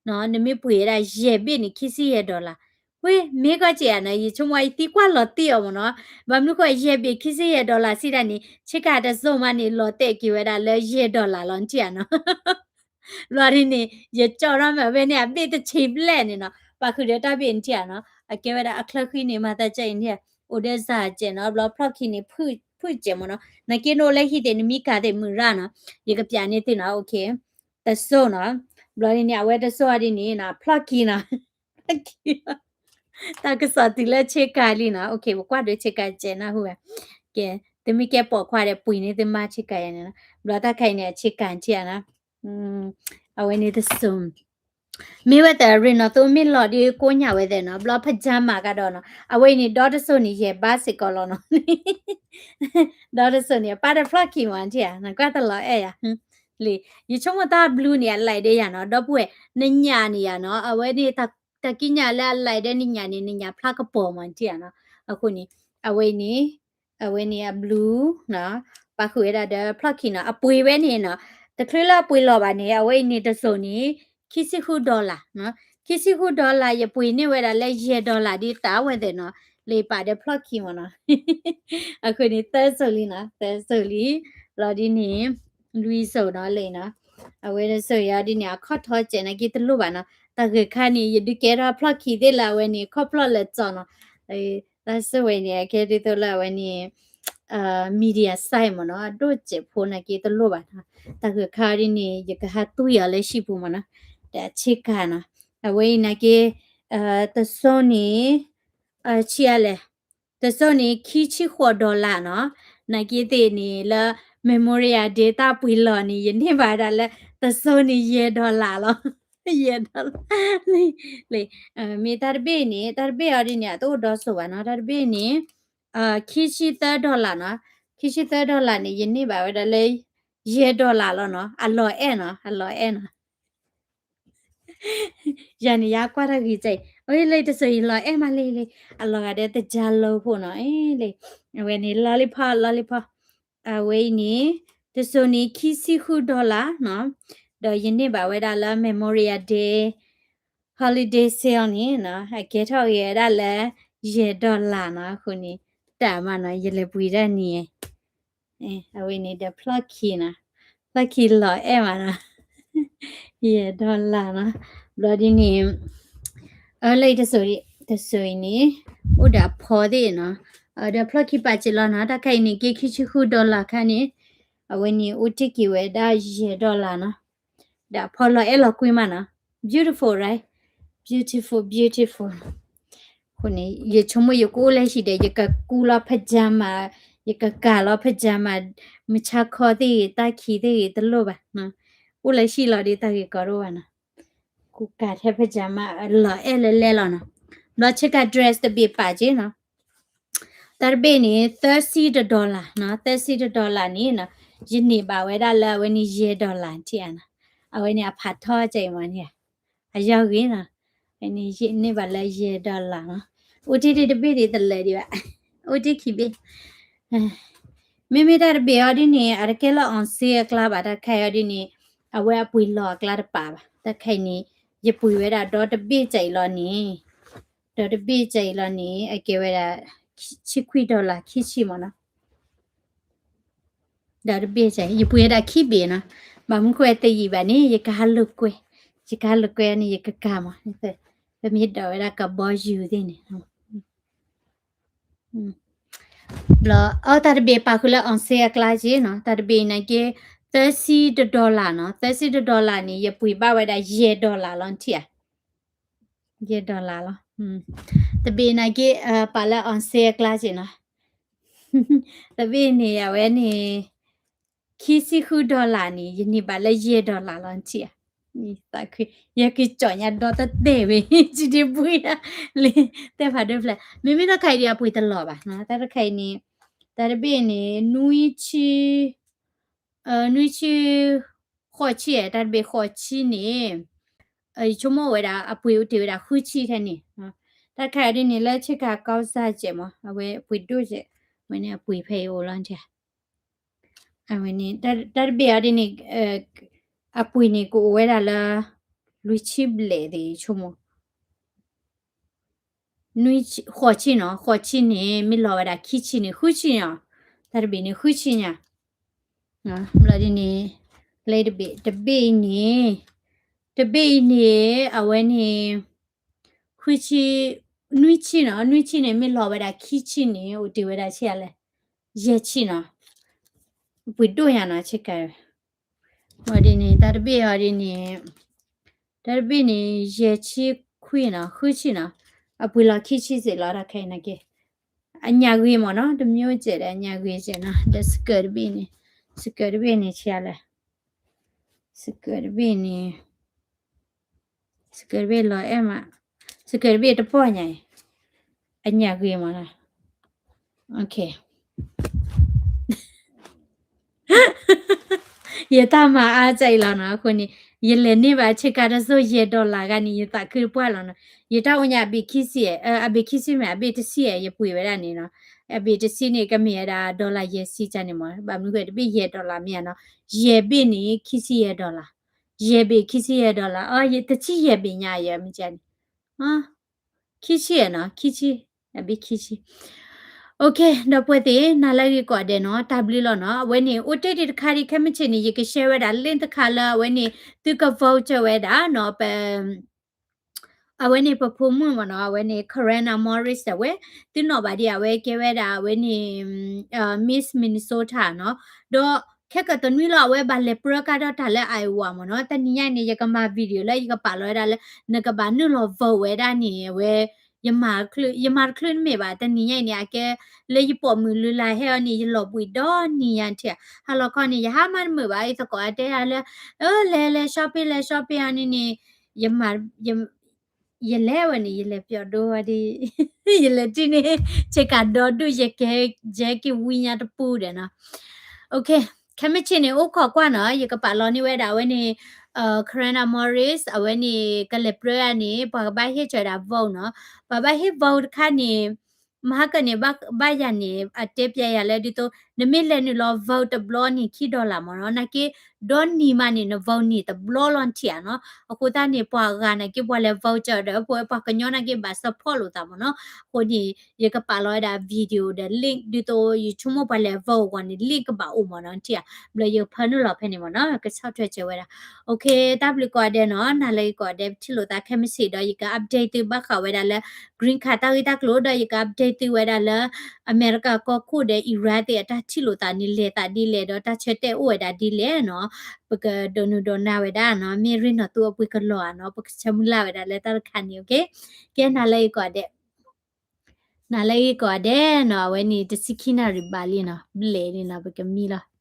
ၤ. နမ့ၢ်ပှ့ၤဝဲဒၣ် ယဲၢ်ဘ့ၣ်န့ၣ် ခံဆံယဲၢ် dollar ဝ့ၢ် မ့ၢ်ကီၢ်စ့ၢ်ဧါနီၤ ယဆိကမိၣ်အံၤသံကွၢ်လီၤတံၢ်အီၤမ့ၢ်နီၤ ဘၣ်မနုၤဃိ ယဲၢ်ဘ့ၣ်ခံဆံယဲၢ် dollar စံးဒၣ်န့ၣ် ဆ့ကၤတစိၢ်မးန့ၣ် လီၤတဲာ်က့ၤဝဲဒၣ်လၢယဲၢ် dollar လီၤ နထံၣ်ဧါနီၤ ဘျီဒ်န့ၣ် ယကၠီထီၣ်မးဝဲန့ၣ် အဘ့ၣ်တဆံဘျဲၣ်န့ၣ်နီၤ ပာ်ဃုာ်ဒီးတၢ်ဘ့ၣ်နထံၣ်ဧါနီၤ အကဲဝဲဒၣ်အချၢဃံန့ၣ် မၤသးကၢအံၤန့ၣ် အိၣ်ဒီးစၢ်ကဲးနီၤ ဘျီဖျီၣ်ခံန့ၣ် ဖုၣ်ကဲးမ့ၢ်နီၤ နက့နအိၣ်လၢဟံၣ်သ့ၣ် နမံကၤသ့ၣ်မုၢ်ရၣ်နီၤ ယကပျးန့ၢ်သုနီၤ တစိၢ်နီၤ ဘျီဒ်န့ၣ် အဝဲတစိၢ်အီၤဒ်န့ၣ်နီၤ ဖျီၣ်ခံနီၤ တၢ်ကစီၣ်တုၤလၢဆ့ကၤလံနီၤ ပကွၢ်ဒိဆ့ကၤကဲးနၢ်ဟူဝဲ ကဲ သုမ့ၢ်ကဲပိာ်ခွါဒီးပှ့ၤန့ၢ်သုမါဆ့ကၤယၤန့ၣ်နီၤ ဘျီတၢ်ခါအံၤန့ၣ် အဆ့ကၤထံၣ်ဧါနီၤ အဝဲန့ၣ်တစိၢ် မ့ၢ်ဝဲသ့ၣ် ရ့ၣ်နီၣ်သိမ့ၢ်လီၤဒီးကိးညၣ်ဝဲသ့ၣ်နီၤ ဘျီဖကၠါမၤကဒီးနီၤ အဝဲအံၤန့ၣ် ဒီတစိၢ်န့ၣ် ယဲၢ်ဘးစ့ၢ်ကီးလီၤနီၤ ဒီတစိၢ်န့ၣ် အပၢ်ဒီးဖျီၣ်ခံမး နထံၣ်ဧါ နကွၢ်တလီၤအဲၣ်ယၤ လံ ယဆိကမိၣ်တၢ်ဘျုးန့ၣ် အလဲၤဒီးယၤနီၤ ဒီပုၢ်ဝဲၢ် နညၣ်န့ၣ်ယၤနီၤ အဝဲန့ၣ် တၢ်ကံးညာ်လၢအလဲၤဒီးနညၣ်န့ၣ် နညၣ်ဖျါကပီၤမး နထံၣ်ဧါနီၤ အဃိန့ၣ် အဝဲအံၤန့ၣ် အဝဲန့ၣ်အ blue နီၤ, ပာ်ဃုာ်ဝဲဒၣ်ဒီးဖျီၣ်ခံနီၤ, အပှ့ၤဝဲန့ၣ်နီၤ, တချုးလၢအပှ့ၤလီၤဘၣ်န့ၣ် အဝဲအံၤန့ၣ်တစိၤန့ၣ် ခံဆံဃု dollar နီၤ, ခံဆံဃု dollar ယပှ့ၤန့ၢ်ဝဲဒၣ်လၢယဲၢ် dollar ဒ်သးဝဲသ့ၣ်နီၤ, လၢပာ်ဒီးဖျီၣ်ခံမ့ၢ်နီၤ, အဃိန့ၣ် သၢစိၤလံနီၤ, သၢစိၤလံ, ဘျီဒ်န့ၣ် လွံၢ်စိၤနီၤလံနီၤ, အဝဲတစိၤယၤဒ်န့ၣ် အခီၣ်ထီၣ်စဲးနာ်က့တလိၣ်ဘၣ်နီၤ, တၢ်ဂ့ၢ်ခါန့ၣ် ယဒုးကဲထီၣ်ဖျီၣ်ခံသ့ၣ်လၢအဝဲန့ၣ် ခီၣ်ဖျီၣ်လၢာ်ကၠီနီၤ, တၢ်စၢဝဲန့ၣ် အကဲဒ်သိးလၢအဝဲန့ၣ် medium size မ့ၢ်နီၤ, အဒိၣ်စဲးဖိနာ်က့တလိၣ်ဘၣ်နီၤ, တၢ်ဂ့ၢ်ခါဒ်န့ၣ် ယကဟးတွံၢ်အီၤလၢဟံၣ်ပူၤမ့ၢ်နီၤ, ဒီးအဆ့ကၤနီၤ, အဝဲအံၤနာ်က့ တစိၤန့ၣ် ဆံးအါလဲၣ်, တစိၤန့ၣ် ခံဆံဃိး dollar နီၤ, နာ်က့သ့ၣ်န့ၣ်လၢ Memorial Day တၢ်ပှ့ၤလီၤန့ၣ် ယန့ၢ်ဘၣ်ဒၣ်လၢ တစိၤန့ၣ် ယဲၢ် dollar လီၤ, ယဲၢ် dollar လံ, လံ, မ့ၢ်တၢ်တဘ့ၣ်န့ၣ် တၢ်တဘ့ၣ်အီၤဒ်န့ၣ် အတအိၣ်ဒီစိၤဘၣ်နီၤ, တၢ်တဘ့ၣ်န့ၣ် ခံဆံသၢ dollar နီၤ, ခံဆံသၢ dollar န့ၣ် ယန့ၢ်ဘၣ်ဝဲဒၣ်လၢ ယဲၢ် dollar လီၤနီၤ, အလီၤအဲၣ်နီၤ, အလီၤအဲၣ်နီၤ ယၤန့ၣ် ယကွၢ်တၢ်ဂ့ၤကဲအံၤ, အိၣ်လၢတစိၤအံၤလီၤအဲၣ်မးလံလံ, အလီၤဂာ်ဒီးတကၠါလၢဖိနီၤ, လံ, အဝဲန့ၣ် lollipop, lollipop, အဝဲအံၤန့ၣ် တစိၤန့ၣ် ခံဆံဃု dollar နီၤ, ဒီးယန့ၢ်ဘၣ်ဝဲဒၣ်လၢ Memorial Day holiday sale န့ၣ်နီၤ, အကဲထီၣ်ဂ့ၤဝဲဒၣ်လၢ ယဲၢ် dollar နီၤ, အဃိန့ၣ် တၢ်မးနီၤ, ယလဲၤပှ့ၤဒၣ်န့ၣ် အဝဲန့ၣ်ဒီးဖျီၣ်ခံနီၤ, ဖျီၣ်ခံလီၤအဲၣ်မးနီၤ, ယဲၢ် dollar နီၤ, ဘျီဒ်န့ၣ် အလၢတစိၤ, တစိၤအံၤန့ၣ် အိၣ်ဒီးအဖီသ့ၣ်နီၤ, ဒီးဖျီၣ်ခံပာ်စ့လီၤနီၤ, တၢ်ခါအံၤန့ၣ် က့ခံဆံဃု dollar ခါန့ၣ်, အဝဲန့ၣ်အိၣ်တ့ၢ်က့ၤဝဲဒၣ်ယဲၢ် dollar နီၤ, ဒီးအဖီလီၤအဲၣ်လီၤကွံမးနီၤ, beautiful, right? Beautiful, beautiful. အဃိန့ၣ် ယဆိကမိၣ်ယကအိၣ်လၢဟံၣ်ဒီး ယကကူလီၤ pajama, ယကကၤလီၤ pajama, မုၢ်ဆါခီသ့ၣ်ဂ့ၤ တၢ်ခံးသ့ၣ်ဂ့ၤ တလိၣ်ဘၣ်, အိၣ်လၢဟံၣ်လီၤဒီးတၢ်ဂ့ၢ်ကီတအိၣ်ဘၣ်နီၤ, ကူကၤထဲ pajama လီၤအဲၣ်လၢလဲၣ်လီၤနီၤ, ဘျီဆ့ကၤ dress တဘ့ၣ်ပာ်က့နီၤ တၢ်တဘ့ၣ်န့ၣ် သၢဆံတ dollar နီၤ, သၢဆံတ dollar န့ၣ်နီၤ, ယန့ၢ်ဘၣ်ဝဲဒၣ်လၢအဝဲန့ၣ်ယဲၢ် dollar ထံၣ်ဧါနီၤ, အဝဲန့ၣ်အဖးထီကဲအံၤမ့ၢ်န့ၣ်, အယီၢ်ဂ့ၤနီၤ, န့ၣ်ယန့ၢ်ဘၣ်လၢယဲၢ် dollar နီၤ, အိၣ်တ့ၢ်တဘ့ၣ်ဒ်တလၢာ်ဒံးဘၣ်, အိၣ်တ့ၢ်ခံဘ့ၣ် မ့မ့ၢ်တၢ်တဘ့ၣ်အီၤဒ်န့ၣ် အတကဲလၢ on sale အကျါဘၣ်, တၢ်တခါအံၤအီၤဒ်န့ၣ် အဝဲအပှ့ၤလီၤအကျါတပာ်ဘၣ်, တၢ်တခါအံၤန့ၣ် ယပှ့ၤဝဲဒၣ်ဒီတဘ့ၣ်ကဲအံၤလီၤန့ၣ်, ဒီတဘ့ၣ်ကဲအံၤလီၤန့ၣ် အကဲဝဲဒၣ် ဆံခွံ dollar ခံဆံမ့ၢ်နီၤ, ဒီတဘ့ၣ်ကဲအံၤ ယပှ့ၤဝဲဒၣ်ခံဘ့ၣ်နီၤ, ဘၣ်မနုၤဃိသယံာ်ဘၣ်န့ၣ် ယကဟးလိာ်ကွဲ, ယကဟးလိာ်ကွဲန့ၣ် ယကကၤမး, ပမ့ၢ်ဒိးဝဲဒၣ်ကဘီယူၤသ့ၣ်န့ၣ် ဘျီ အတၢ်တဘ့ၣ်ပာ်ဃုာ်လၢ on sale အကျါက့နီၤ, တၢ်တဘ့ၣ်နာ်က့ သၢဆံတ dollar နီၤ, သၢဆံတ dollar န့ၣ် ယပှ့ၤဘၣ်ဝဲဒၣ်ယဲၢ် dollar လီၤထံၣ်ဧါ, ယဲၢ် dollar လီၤ, တဘ့ၣ်နာ်က့ ပာ်လၢ on sale အကျါက့နီၤ, တဘ့ၣ်န့ၣ် အဝဲန့ၣ် ခံဆံဃု dollar န့ၣ် ယန့ၢ်ဘၣ်လၢယဲၢ် dollar လီၤထံၣ်ဧါ, ယကကၠီညါဒီတတဲာ်ဝဲ စံးတဘှံဒၣ်လံ, တဲဖးဒိၣ်ဖျဲး, မ့မ့ၢ်တၢ်ခါအံၤဒ်အပှ့ၤတလီၤဘၣ်နီၤ, တၢ်တခါအံၤန့ၣ် တၢ်တဘ့ၣ်န့ၣ် နွံဆံ နွံဆံ ဃိးဆံ, တၢ်တဘ့ၣ်ဃိးဆံန့ၣ် ယဆိကမိၣ်ဝဲဒၣ် အပှ့ၤအိၣ်တ့ၢ်ဝဲဒၣ်ဃုဆံခဲန့ၣ်, တၢ်တခါအံၤဒ်န့ၣ် လၢဆ့ကၤကီၢ်စၢ်ကဲမး အဝဲပှ့ၤဒိၣ်ကဲ, ဝဲန့ၣ်အပှ့ၤဖဲအံၤအိၣ်လီၤထံၣ် အဝဲန့ၣ် တၢ်တဘ့ၣ်အီၤဒ်န့ၣ် အပှ့ၤန့ၣ်ကအိၣ်ဝဲဒၣ်လၢ လွံၢ်ဆံဘျဲၣ်သ့ၣ်ဆိကမိၣ်, ဃိးဆံနီၤ, ဃိးဆံန့ၣ် မ့ၢ်လီၤဝဲဒၣ်ခံဆံန့ၣ် ဃုဆံညါ, တၢ်တဘ့ၣ်န့ၣ် ဃုဆံညါ, ဘျီဒ်န့ၣ် လၢတဘ့ၣ် တဘ့ၣ်အံၤန့ၣ်, တဘ့ၣ်အံၤန့ၣ် အဝဲန့ၣ် ဃုဆံ, နွံဆံနီၤ, နွံဆံန့ၣ် မ့ၢ်လီၤဝဲဒၣ်ခံဆံန့ၣ် အိၣ်တ့ၢ်ဝဲဒၣ်ဆံးအါလဲၣ်, ယဲၢ်ဆံနီၤ, ပှ့ၤဒိၣ်ညါနီၤ ဆ့ကၤ ဝဲဒ်န့ၣ် တၢ်တဘ့ၣ်အီၤဒ်န့ၣ်, တၢ်တဘ့ၣ်န့ၣ် ယဲၢ်ဆံခွံနီၤ, ဃုဆံနီၤ, အပှ့ၤလီၤခံဆံစ့ၢ်လီၤ တၢ်ခဲအံၤနာ်က့, အညၣ်ဂ့ၤမ့ၢ်နီၤ, တမ့ၢ်အိၣ်စဲးဒီး အညၣ်ဂ့ၤစဲးနီၤ, ဒီးစကၢၣ်တဘ့ၣ်န့ၣ်, စကၢၣ်တဘ့ၣ်န့ၣ်ဆံးအါလဲၣ်, စကၢၣ်တဘ့ၣ်န့ၣ် စကၢၣ်တဘ့ၣ်လီၤအဲၣ်မး, စကၢၣ်တဘ့ၣ်တပီၢ်ညါအံၤ, အညၣ်ဂ့ၤမးနီၤ, ယတၢ်မၤအါစဲအံၤလီၤနီၤ, အဃိန့ၣ် ယလဲၤန့ၢ်ဘၣ်ဆ့ကၤတစိၢ်ယဲၢ် dollar ဂၤန့ၣ် ယသးခုတပှၢ်လီၤနီၤ, ယတၢ်အိၣ်ညါအဘ့ၣ်ခံဆံ, အဘ့ၣ်ခံဆံမ့ၢ် အဘ့ၣ်တဆံဧါ ယပှ့ၤဝဲဒၣ်န့ၣ်နီၤ, အဘ့ၣ်တဆံန့ၣ် ကမ့ၢ်ဝဲဒၣ် dollar ယဲၢ်ဆံကန့ၣ်မ့ၢ် ဘၣ်မနုၤဃိတဘ့ၣ်ယဲၢ် dollar မ့ၢ်ဧါနီၤ, ယဲၢ်ဘ့ၣ်န့ၣ် ခံဆံယဲၢ် dollar, ယဲၢ်ဘ့ၣ်ခံဆံယဲၢ် dollar, အ တဆံယဲၢ်ဘ့ၣ်ညါယဲၢ်မ့ၢ်ကန့ၣ်, ခံဆံနီၤ ခံဆံ, အဘ့ၣ်ခံဆံ OK ဒီပုၢ်ဝဲၢ်သ့ၣ် နၤလၢအဂ့ၤကိးဂၤဒဲးနီၤ တၢ်ဘျုးလီၤနီၤ အဝဲန့ၣ် အိၣ်တ့ၢ်ဒံးတခါဒံး ခဲမုၢ်ဆ့ၣ်န့ၣ် ယက share ဝဲဒၣ် link တခါလၢအဝဲန့ၣ် သုက vote ဝဲဒၣ်နီၤ ပ အဝဲန့ၣ်ပဖိမုၣ်မ့ၢ်နီၤ အဝဲန့ၣ် Karana Morris အဝဲ သုနီၣ်ဘၣ်ဒံး အဝဲကဲဝဲဒၣ် အဝဲန့ၣ် Miss Minnesota နီၤ, ဒီးခဲကတနွံလီၤ အဝဲဘၣ်လဲၤပြၢကါဒီးတၢ်လၢ Iowa မ့ၢ်နီၤ, တနံၤညါအံၤန့ၣ် ယကမၤ video လၢယကပာ်လီၤဝဲဒၣ်လၢ နကဘၣ်နုာ်လီၤ vote ဝဲဒၣ်န့ၣ် အဝဲ ယမၤတချုး ယမၤတချုးတမ့ၢ်ဘၣ် တနံၤညါအံၤန့ၣ် အကဲ လၢယပိာ်မုၣ်လုၢ်လၢ်ဟဲအီၤန့ၣ် ယလီၤဘှံးဒီနံၤညါထံၣ်, ဟါလီၤခီန့ၣ် ယဟါမးတမုာ်ဘၣ် ယသကိးအတဲယၤလၢ အၢ လဲၤလဲၤ shopping လဲၤ shopping အီၤန့ၣ်န့ၣ် ယမၤ ယလဲၤဝဲန့ၣ် ယလဲၤပျီဒိဝဲဒၣ် ယလဲၤထံၣ်န့ၣ် ဆ့ကၤဒီဒူၣ် ယကဲ ယဲက့ၤဝံညါတပူၤဒီးနီၤ, OK ခဲမုၢ်ဆ့ၣ်န့ၣ် အိၣ်ခိးကွၢ်နီၤ ယကပာ်လီၤန့ၢ်ဝဲဒၣ် အဝဲန့ၣ် Karana Morris အဝဲန့ၣ် ကလဲၤပြၢအန့ၣ် ပှၤကဘၣ်ဟ့ၣ်စၢၤဒၣ် vote နီၤ, ပှၤဘၣ်ဟ့ၣ် vote တခါန့ၣ် မဟါကန့ၣ် ဘၣ်ယၤန့ၣ် အတဲပျဲယၤလၢဒ်သိး နမ့ၢ်လဲၤနုာ်လီၤ vote တဘျီန့ၣ် ခံ dollar မ့ၢ်နီၤ, နာ်က့ ဒီနံၤမးန့ၣ် န vote န့ၣ်တဘျီလီၤထံၣ်ဧါနီၤ, အဃိသတးန့ၣ် ပှၤဂၤနာ်က့ ပှၤလဲၤ vote စၢၤဒီး ပဝဲပှၤကညီနာ်က့ ဘၣ် support လိာ်သးမ့ၢ်နီၤ, အဃိန့ၣ် ယကပာ်လီၤဝဲဒၣ် video ဒီး link ဒ်သိး ယဆိကမိၣ်ပှၤလဲၤ vote အဂီၢ်န့ၣ် link ကဘၣ်အိၣ်မ့ၢ်နီၤ ထံၣ်ဧါ, ဘျီယကဖၢနုာ်လီၤဖဲန့ၣ်မ့ၢ်နီၤ ကဆီၣ်ထွဲစၢၤဝဲဒၣ်, OK တၢ်ဘျုးကိးဂၤဒဲးနီၤ နၤလၢအဂ့ၤကိးဂၤဒဲး ပထံၣ်လိာ်သးခဲမုၢ်ဆ့ၣ်ဒီး ယက update သုဘၣ်ဃးဝဲဒၣ်လၢ green card တၢ်ဂ့ၢ်တၢ်ကျိၤဒီး ယက update သုဝဲဒၣ်လၢ အမဲရကၤကီၢ်ခိၣ်ဒီး Iran သ့ၣ်အတၢ်ထံၣ်လိာ်သးန့ၣ် လဲၤသးဒ်လဲၣ်ဒီး တၢ်ဆၢတဲာ်အိၣ်ဝဲဒၣ်ဒ်လဲၣ်နီၤ, ပကဒိးနုာ်ဒိးနၢ်ဝဲဒၣ်နီၤ, မ့ၢ်ရ့ၣ်နီၢ်သူအပှ့ၤကလီၤဧါနီၤ, ပကဆၢမုၢ်လၢ်ဝဲဒၣ်လၢတၢ်တခါန့ၣ် OK, ကဲ နၤလၢအဂ့ၤကိးဂၤဒဲး နၤလၢအဂ့ၤကိးဂၤဒဲးနီၤ, အဝဲန့ၣ် တဆံခံနၣ်ရံၣ်ဘၣ်လံနီၤ, ဘျဲၣ်န့ၣ်နီၤ ပကမံလီၤ.